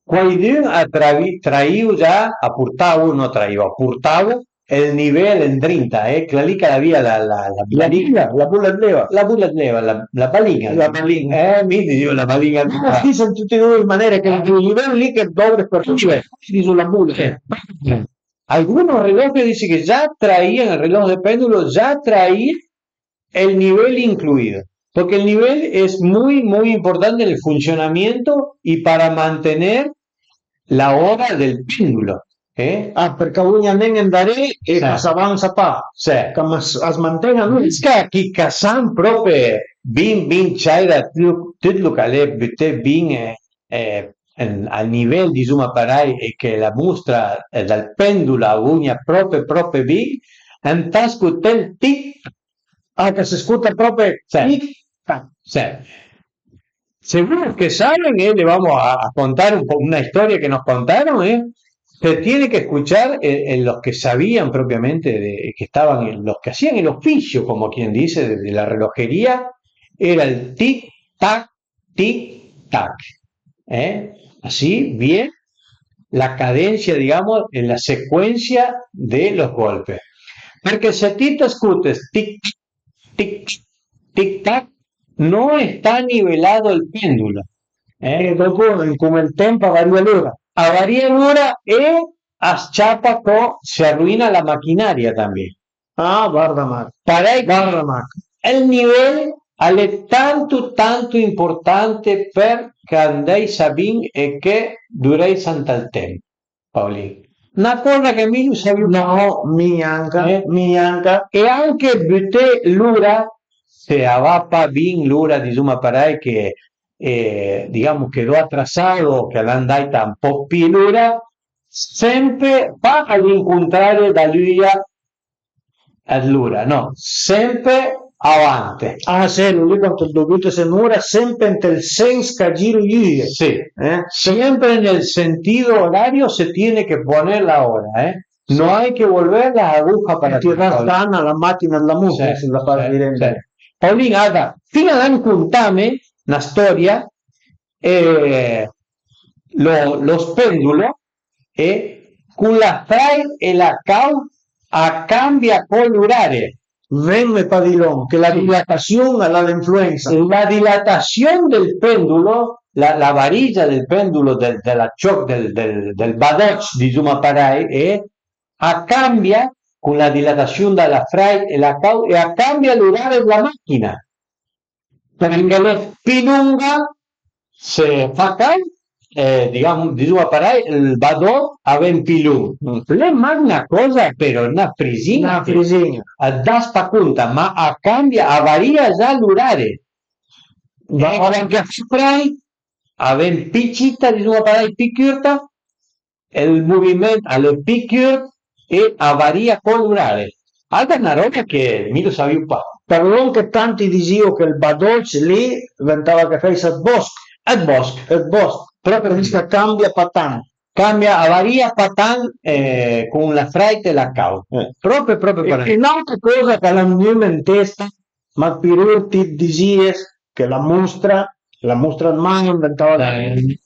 cuaidün a travi- traìu già, a purtavo, no traìu, a purtavo ël nivel ëndrinta, eh, chela lì ch'a l'avìa la, la, la, la bula, la bula d'leva, la bula d'leva, la, la balin-a, la balin-a. Eh, mi dizìu la balin-a. Ah, sì, son tuti e dui in manera che ël nivel lì che dovre për, dizu la bula. Eh. Algunos relojes dice que ya traían, el reloj de péndulo ya traía el nivel incluido, porque el nivel es muy, muy importante en el funcionamiento y para mantener la hora del péndulo. Eh? Ah, përchè a vun-a nen andaré e ch'a s'avansa pa. Sì. Ch'a as manten-a. Ch'i ch'a san prope bin, bin ciàira tut, tut lo ch'al e buté bin, eh, eh, en- a nivel, dizuma parei, e che la mustra, eh, dal pendul a vun-a prope, prope bin, ëntà scuté ël tic. Ah, che se scuta prope, sì, tic tac. Sì. Según los que saben, eh, le vamos a, a contar un po' una historia que nos contaron, eh. Se tiene que escuchar, eh, eh, los que sabían propiamente, de, que estaban, en- los que hacían el oficio, como quien dice, de, de la relojería, era el tic tac, tic tac, eh? Así, bien, la cadencia, digamos, en la secuencia de los golpes. Porque si ti t'ascutes tic, tic, tic, tac, no está nivelado el péndulo, eh? E dopo, con ël temp, a varia l'ura. A varia l'ura e a s-ciapa co, se arruina la maquinaria también. Ah, varda mach. Parei, varda mach. Ël nivel al e tantu, tantu importante për ch'andèissa bin e che dureissa ant ël temp, Paolin. Na coza che mi lu savìu pa. No, mi gnanca, eh? Mi gnanca. E anche buté l'ura, se a va pa bin l'ura, dizuma parei che, eh, digamos che do atrasado, che l'an dàita un po' pi l'ura, sempe pa a l'incuntrario da l'uia. Allura, no, sempe avante. Ah, sì, lu lì quand lu butes anura, sempe ant ël sens ch'a giru i uie. Sì. Eh? Siempre en el sentido horario se tiene que poner la hora, eh. No hay que volver las agujas para atrás. Tirarlas a la machina dla mustra, sì, se la fa, sì, evidente. Sì. Paolin, guarda, fin-a a l'han contame na storia, eh, lo, lo spéndulo, e con la fràit e la càud a cambia co l'urare. Venme pa di lòn, che la, sì, dilatasiun a l'ha l'influensa. La dilatasiun del péndulo, la, la varija del péndulo, del, della ciò-, del, del, del badòch, dizuma parei, e a cambia con la dilatasiun da la fràit e la càud e a cambia l'urare dla màchina. Përchè l'é pì longa, se fa caud, eh, digam-, dizuma parei, ël badò a ven pì longh. Mm. L'é mach na coza, però, na frizin-a. Na frizin-a. A das pa conta, ma a cambia, a varìa za l'urare. E quand a fa fràit, a ven pì cita, dizuma parei, pì curta, ël moviment a l'é pì curt e a varìa co l'urare. Altra na roba che mi lu savìu pa. Për lòn che tanti dizìu che ël badòch lì ventava che a fèissa ëd bòsch. Ëd bòsch. Ëd bòsch. Però për mi a cambia pa tant. Cambia, a varìa pa tant, eh, con la fràit e la càud. Eh. Prope, prope parei. E n'àutra coza ch'a l'é vnume an testa, ma pì lur ti dizìes che la mustra, la mustra ëd man a inventava la, eh,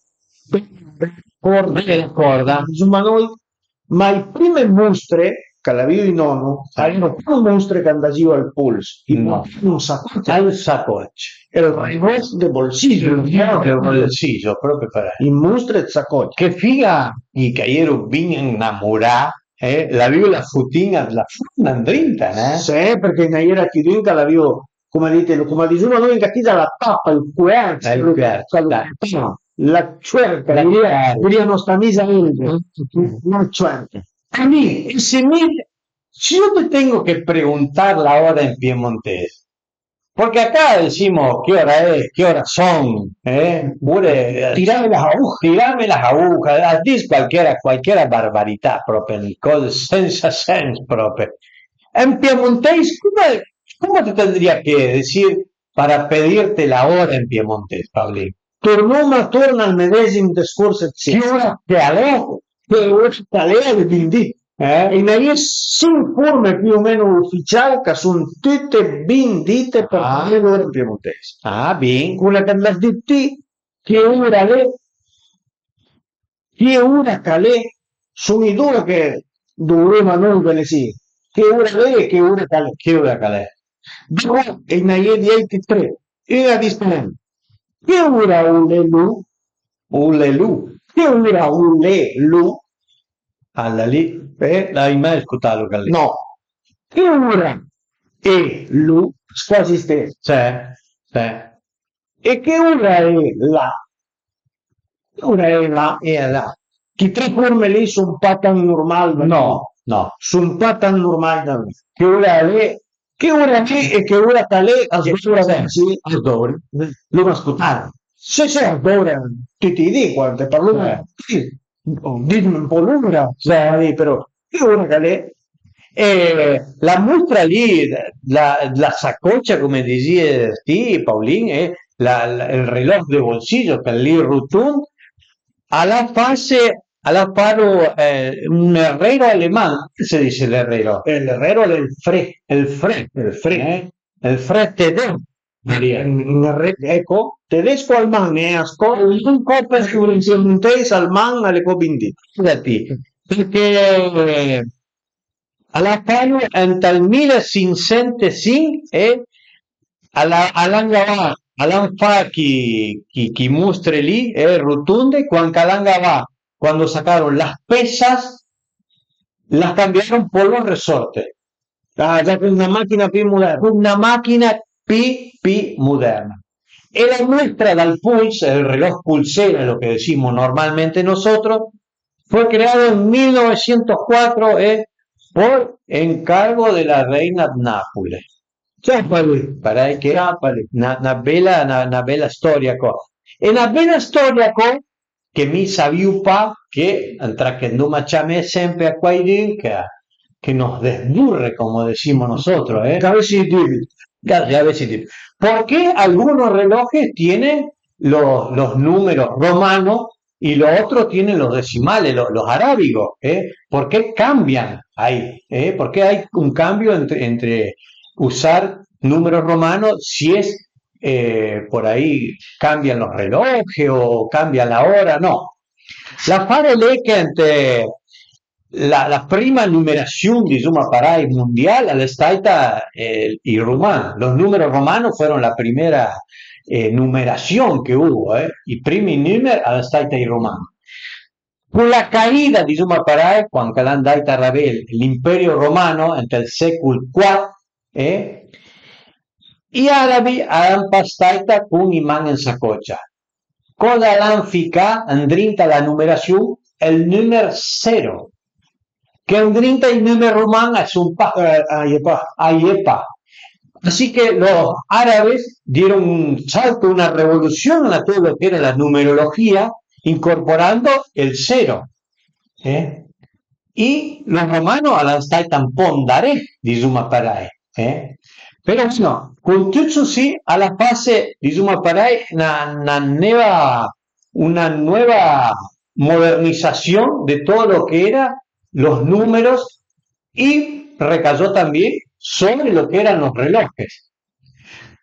corda. Bela corda. Dizuma noi, ma i prime mustre ch'a l'avìo ij nòno, a l'ero pa ij mostre ch'andasìo al pols, ij mostre a l'ero ij sacocia. Ël sacocia. Ël relògh de bolsizo. Ël relògh de bolsizo, pròpi parèj. Ij mostre ëd sacocia. Che figa, ch'a j'ero bin ënamorà, eh, l'avìo la fotin-a dla fonna andrinta, neh? Sì, përchè a-i na j'era chidun ch'a l'avìo, coma dite, coma disoma noi an cà chì, la tapa, ël coerc, ël coerc, la, la cerca, la, dirìa, cerca, dirìa nòsta amisa Elvio, la cerca. A mi, e se mi, se io te tengo che preguntar la hora en piemontese, porque acá decimos qué hora es, qué horas son, eh? Pure, eh, tirame las agujas. Tirame las agujas, as dis cualquiera, cualquiera barbarità, pròpi, cose senza sens, pròpi. En piemontese, ¿cómo, cómo te tendría que decir para pedirte la hora en piemontese, Paulin? Tornoma atorn al medesim discors ëd sempre. Che ora ch'a l'é? Che ora ch'a l'é, a l'é bin dit. Eh? A-i na j'é sinch forme più o meno uficial ch'a son tute bin dite për parlé l'ora an piemontese. Ah, bin. Cola ch'as dit ti, che ora a l'é, che ora ch'a l'é, son ij doe che dovroma noi conesì. Che ora a l'é e che ora ch'a l'é. Che ora ch'a l'é. Dopu a-i na j'é di àutri tre. Una diferensa. Che ora a l'é lu? A l'é lu. Che ora a l'é lu? Ala lì, eh, l'hai mai scutalo chel lì? No. Che ora a l'é lu? Scuasi stes. Sì, sì. E che ora a l'é la? Che ora a l'é la? E la. Chi tre forme lì son pa tan normal da... No, no. Son pa tan normal da mi. Che ora a l'é, che ora a l'é e che ora ch'a l'é, as dovra, sì, as dovra. L'oma scutà. Sì, sì, as dovra. Tuti ij di quand parloma. Eh. Sì. Dime un po' l'ora, sì, però. Che ora ch'a l'é? E la mostra lì, la, la sacocia, come disìe ti, Paulin, e la, la, ël relògh de bolsizo, chel lì rotond, a l'ha fase, a l'ha falo, eh, un herrero aleman, che se dis l'herrero? Eh, l'herrero a l'é ël fré. Ël fré. Ël fré. Eh? Ël fré tedesco. Maria. Un re-, eco, tedesco-alman, eh, a scola, un còp ël piemontèis-alman a l'é co bin dit. Figati, përchè a l'ha falo ant ël mila sinchsent e sinch e a l'ha, a l'han gavà, a l'han fa chi, chi, chi mostre lì, eh, rotonde, quand ch'a l'han gavà, cuando sacaron las pesas, las cambiaron por los resortes. Ah, già con una màchina pì moderna. Con una màchina pì, pì moderna. E la muestra dal pols, el reloj pulsera, lo que decimos normalmente nosotros, fue creado en mil novecientos cuatro, eh, por encargo de la reina de Nápoles. Ciapa li. Parèj che na, na bela, na, na bela storia co. E na bela storia co che mi savìo pa che, tra che andoma ciamé sempre a quaidun che, che nos desburre, como decimos nosotros, eh? Che avessi dubbi. Che avessi dubbi. Porque algunos relojes tienen los, los números romanos y lo otro tienen los decimales, lo- los arábigos, ¿eh? ¿Por qué cambian ahí? ¿Eh? ¿Por qué hay un cambio entre, entre usar números romanos si es, eh, por ahí cambian los relojes o cambian la hora? No. L'afare l'é che ant la, la prima numerassion, disoma parèj, mondial a l'é stàita, eh, ij roman. Los números romanos fueron la primera, eh, numeración que hubo, eh. I primi numer a l'é stàita ij roman. Con la caida, disoma parèj, quand ch'a l'han dàit a ravé l'Imperio Romano ant ël sécol quat, eh, ij arabi a l'han pastàita con ij man an sacòcia. Còsa a l'han ficà andrinta a la numerassion? Ël numer zero, che andrinta ai numer roman a son pa. Eh, a-i é pa. A-i é pa. Así que los árabes dieron un salto, una revolución a todo lo que era la numerología, incorporando el cero. Eh? I los romanos a l'han stàit un pò andaré, disoma parèj, eh? Però, no, con tut così, a l'ha fase, disoma parèj, na, na neva, una nueva modernización de todo lo que era los números y recayó también sobre lo que eran los relojes.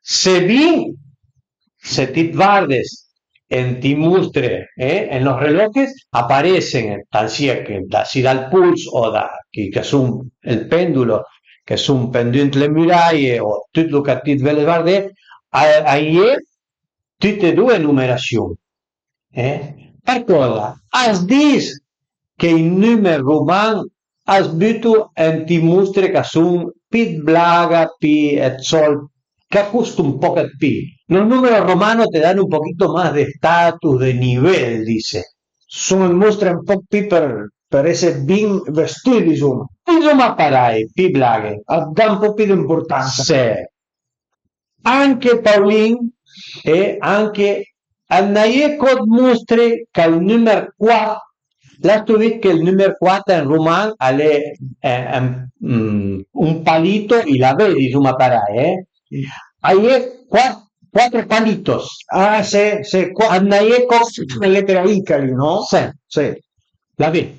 Se bin, se ti vardes ënt i mustre, eh, ënt los relòtges, a parèssen, tant sia che da, sì dal pols o da chi ch'a son ël pèndol, che a son pendù ant le muraje o tut lo che ti it veules vardé, a, a-i é tute e doe numerassion. Eh? Për còsa? As dis che ij nùmer roman as buto ënt ij mostre ch'a son pì 'd blaga, pì 'd sòld, ch'a costo un pòch 'd pì. Los números romanos te dan un poquito más de status, de nivel, dise. Son 'd mostre un pòch pì për, për esse bin vestù, disoma. Disoma parèj, pì blaghe. A dà un pòch pì d'importansa. Sì. Anche Paolin, e anche a-i na je co 'd mostre ch'al nùmer quat, l'as vist che ël nùmer quat en roman a l'é, eh, em, mm, un palito, i l'avè, disoma parèj, eh? A-i é quat-, quattro palitos. Ah, sì, sì, qua, a-i na je co 'na letera I, lì, no? Sì. Sì. L'avè.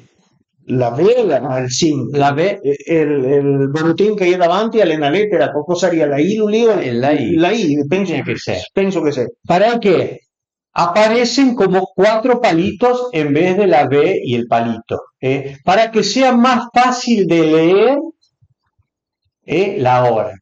L'avè, la, ël sin. L'avè. E, e ël, e ël barutin ch'a-i é davanti a l'é na letera, co, co sarìa la I, lo lì, o la I. La I, penso che sì. Penso che sì. Parèj che a parèssen come quattro palitos en vez de l'avè e ël palito, eh? Para que sea más fácil de leer, eh, la hora.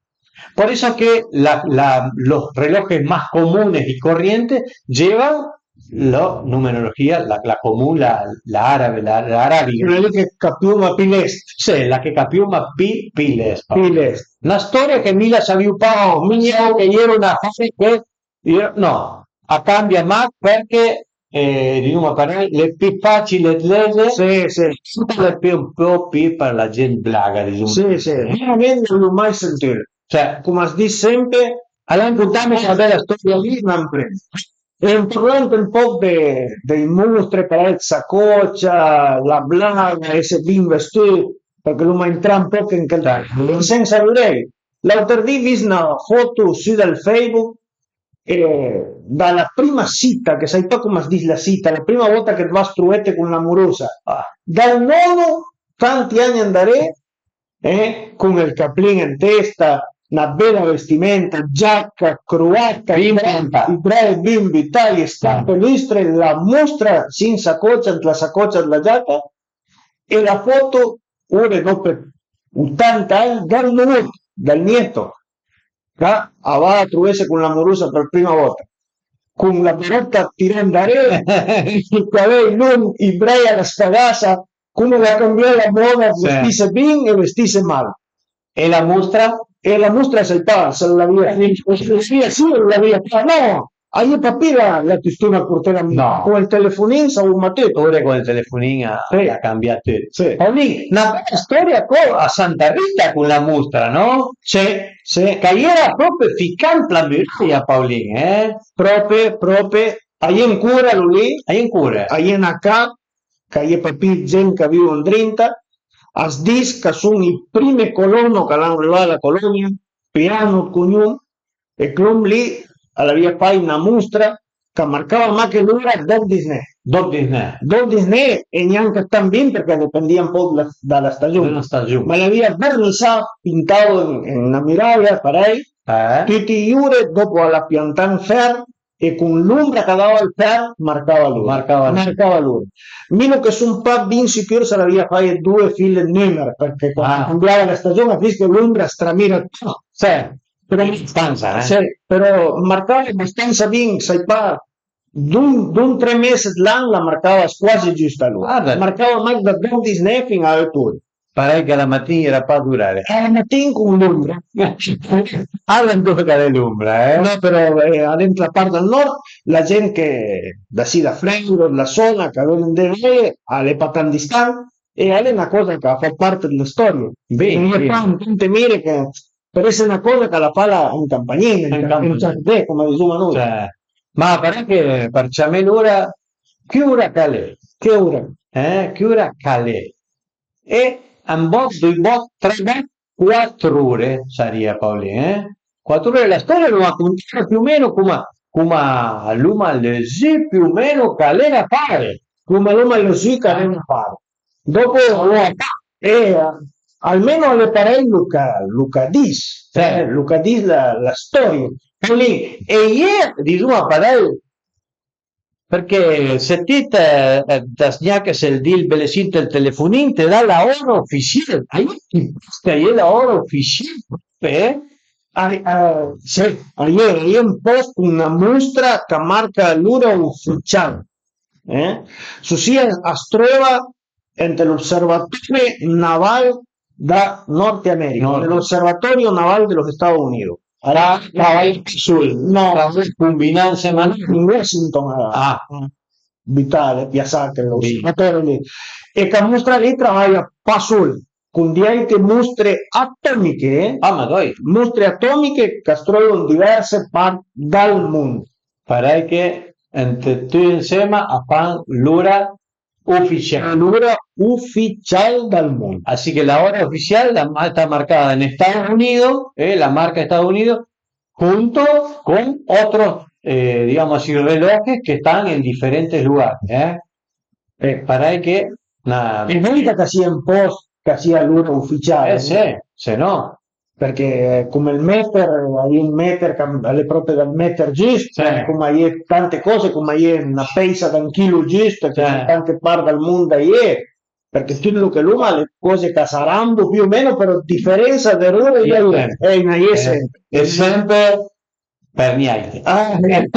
Por eso que la, la, los relojes más comunes y corrientes llevan la numerología, la, la común, la, la árabe, la, la arábiga. Quela lì che capioma pì lest. Sì, la che capioma pì, pì lest. Pì lest. Na storia che mi la savìo pa, mi che i ero na fare che Io, no, a cambia mach përchè, eh, disoma parèj, l'é pì fàcil 'd lese, sì, sì, l'é pì, un pò pì për la gent blaga, disoma. Sì, sì, veramente non l'ho mai sentito. Cioè, come as dis sempe, al an contame quela bela storia lì, ma prima. E parlant un pòch de, dei mostre, parèj, 'd sacòcia, la blaga, esse bin vestù, përchè l'oma entrà un pòch en chel, sensa vurèj. L'àuter dì i vist na foto su dal Facebook, eh, da la prima cita, che sai pa come as dis la cita, la prima volta che it vas trovete con l'amurosa, dal nono, tanti ani andaré, eh, con ël caplin an testa, na bela vestimenta, giaca, croata, i bra-, i brae bin bütà, le scarpe lustre, la mostra sì an sacòcia, ant la sacòcia dla giaca, e la foto, ore dopo otanta ani, dal nuvud, dal nieto, ch'a va a trovese con l'amurosa për prima vòta, con la barëtta tirà andaré, i cavèj long, i brae a la sfagasa, come l'ha cambià la mòda, sì, vestise bin e vestise mal. E la mostra? E la mostra sai pa, se l'avìa, sì, sì, l'avìa pa, no, a-i é pa pì la, la tustona a portela, no, con ël telefonin, savoma tut. Ore con ël telefonin a, sì, a cambia tut. Sì. Paolin, na bela storia co a Santa Rita con la mostra, no? Sì, sì. Ch'a-i era pròpe ficà ant la muraja, Paolin, eh? Pròpe, pròpe. A-i é ancora lo lì? A-i é ancora. A-i é na ca, ch'a-i é pa pì gent ch'a vivo andrinta, as dis ch'a son ij prime colono ch'a l'han rivà a la colonia, Piano ël cognom, e ch'l'om lì a l'avìa fàit na mostra ch'a marcava mach l'ora dòp disné. Dòp disné. Dòp disné e gnanca tant bin përchè a dependìa un pòch da, da la stagion. Da la stagion. Ma l'avìa vernisà, pintà an, an na muraja, parèj, eh, tute j'ore, dòpo a l'ha piantà an fer, e con l'ombra ch'a dava al fer marcava l'ora. Marcava l'ora. Marcava l'ora. Mi no che son pa bin sicur s'a l'avìa fàit doe file 'd nùmer, përchè quand, ah, a cambiava la stagion, as vist che l'ombra a stramira tut. Sì, però, abastansa, eh. Sì, però marcava abastansa bin, sai pa, d'un, d'un tre mes ëd l'an la marcava quasi giusta l'ora. Ah, beh. Marcava mach da dòp disné fin a eut ore. Parèj che la matin i era pa a dorare. A la matin con l'ombra. Ara ëndove ch'a l'é l'ombra, eh? No, però, eh, a l'é ant la part dal nord, la gent che da sì, da Fregno, da Sona, ch'a veulo andé veje, a l'é pa tant distant, e a l'é na còsa ch'a fa part dla storia. Bin, bin. Tante mire che, për esse na còsa ch'a la fa la, an campagnin, an giardé, come disoma noi. Cioè, ma parèj che për ciamé l'ora, che ora ch'a l'é? Che ora? Eh, che ora ch'a l'é? E un bòt, doi bòt, tre bòt, quattro ore sarìa, Paolin, eh? Quattro ore, la storia l'oma contà più o meno come, come l'oma lezù più o meno ch'a l'é da fare. Come l'oma lezù ch'a l'é da fare. Dopo, eh, almeno a l'é parèj lo ch'a, lo ch'a dis, eh, lo ch'a dis la, la storia. Paolin, e i é, disoma parèj, Përchè se ti të, të zgnaches ël dì belessì ant ël telefonin, te dà la ora ufisial. A ie chi pòst ch'a ie la ora ufisial, eh? A, a, sì, a ie, a ie un pòst con na mostra ch'a marca l'ora ufisial, eh? Sossìa as tröva ant l'Observatori Naval da Norte América, Norte. L'Observatorio Naval de los Estados Unidos. Tra-, travaja sul, no, travaja combinà ënsema a Washington, eh, ah. Abità, piassà ch'l'osservatori lì. E ch'a mostra lì travaja pa sul, con di àute mostre atòmiche, ah, ma dai, mostre atòmiche ch'as tröva an diverse part dal mond. Parèj che ant, tut ënsema a fan l'ora ufisial. L'ora ufisial dal mond. Así que la hora oficial la ma-, está marcada en Estados Unidos, eh, la marca Estados Unidos, junto con otros, eh, digamos así, relojes que están en diferentes lugares, eh. Eh, parèj che na... E venta ch'a sia un pòst ch'a sia l'ora ufisial. Eh, sì, se no. Përchè, eh, come ël meter, a ie un meter ch'a l'é pròpi dal meter giust, sì, come a ie tante còse, come a ie na pèisa da un chilo giust, che sì, tante part dal mond a ie, përchè tut lo che l'oma a l'é còse ch'a s'arambo più o meno, però diferensa d'erore a-i na ie, eh, a-i na ie, eh, sempre. E sempre për gnente. Ah, eh.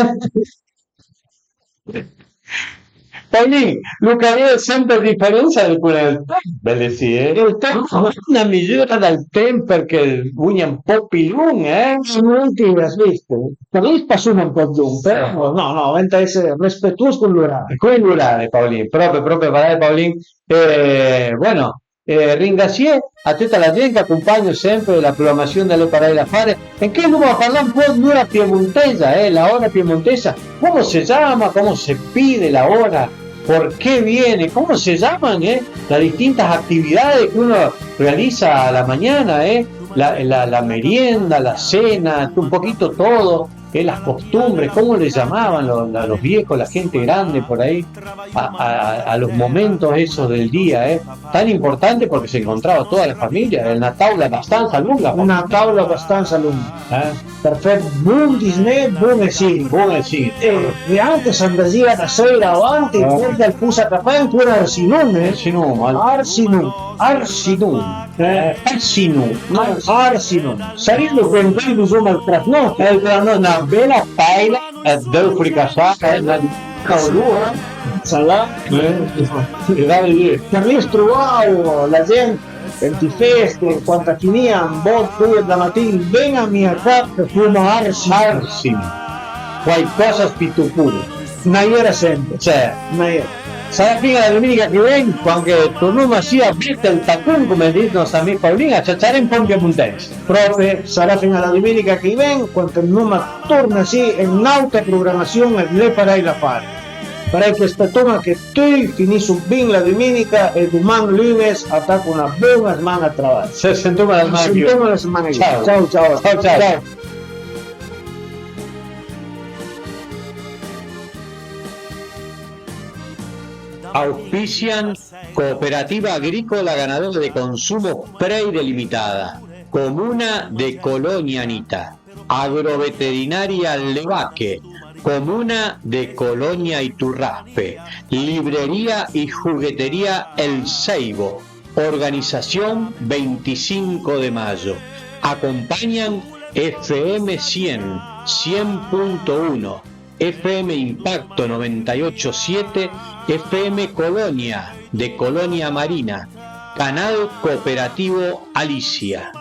Paolin, lo ch'a l'é sempre diferensa a l'é quela dël temp, bele sì, eh? Ël temp, na misura dël temp, përchè a ven-a un pò pì longh, eh? Molti, as vist? Për lì a passa un pò longh, però no, no, venta esse respetuos con l'orari. Con l'orari, Paolin, pròpi, pròpi parèj, Paolin. Eh, bueno, eh, ringrasié a tuta la gent ch'a compagna sempre la programassion dë L'é parèj l'afare. E anche l'oma parlà un pò d'ora piemontesa, eh, la hora piemontesa, come se ciama, come se pide la hora, por qué viene, cómo se llaman, eh, las distintas actividades que uno realiza a la mañana, eh, la, la, la merienda, la cena, un poquito todo. Eh, las costumbres, cómo le llamaban los, los viejos, la gente grande por ahí, a, a, a los momentos esos del día, eh, tan importante porque se encontraba toda la familia, en una tabla bastante longa. Una taula abastansa longa. Eh? Për fé bon disné, bon e sin. Bon e sin. E, e anche s'andasìa la sèira avanti, eh, forse al possa capé ancora arsinon, eh? Arsinon, ma... Arsinon. Arsinon. Eh, arsinon. Ma arsinon. Sarìa che anche, insoma, ël trasnò. Eh, ël trasnò, na bela pèila, eh, d'öu fricassà, eh, na caulura. Salà. Eh, eh, dai, eh. Che mi trovavo la gent ant ij fest, quand a finìa, un bòt, doi dla matin, ven-me a ca, che foma arsinon. Arsinon. Quaicòsa spitocon. N'a-i era sempre. Cioè, n'a-i era. Sarà fin-a la duminica che ven, quand che tornoma sì a bete ël tacon, come a dis nòst amì Paolin, a ciaciaré un pò ën piemontèis. Pròpi, sarà fin-a la duminica che ven, quand tornoma sì ën n'àuta programassion dë L'é parèj l'afare. Parèj che spetoma che tui finisso bin la duminica e doman lunes a taca na bon-a sman-a dë travaj. Se sentoma la sman-a che ven. Sentoma la sman-a che ven. Ciao. Ciao, ciao. Ciao, ciao. Ciao. Auspician Cooperativa Agrícola Ganadera de Consumo Preide Limitada, Comuna de Colonia Anita, Agroveterinaria Levaque, Comuna de Colonia Iturraspe, Librería y Juguetería El Ceibo, Organización veinticinco de Mayo. Acompañan F M cien, cien punto uno, F M Impacto noventa y ocho siete, F M Colonia de Colonia Marina, Canal Cooperativo Alicia.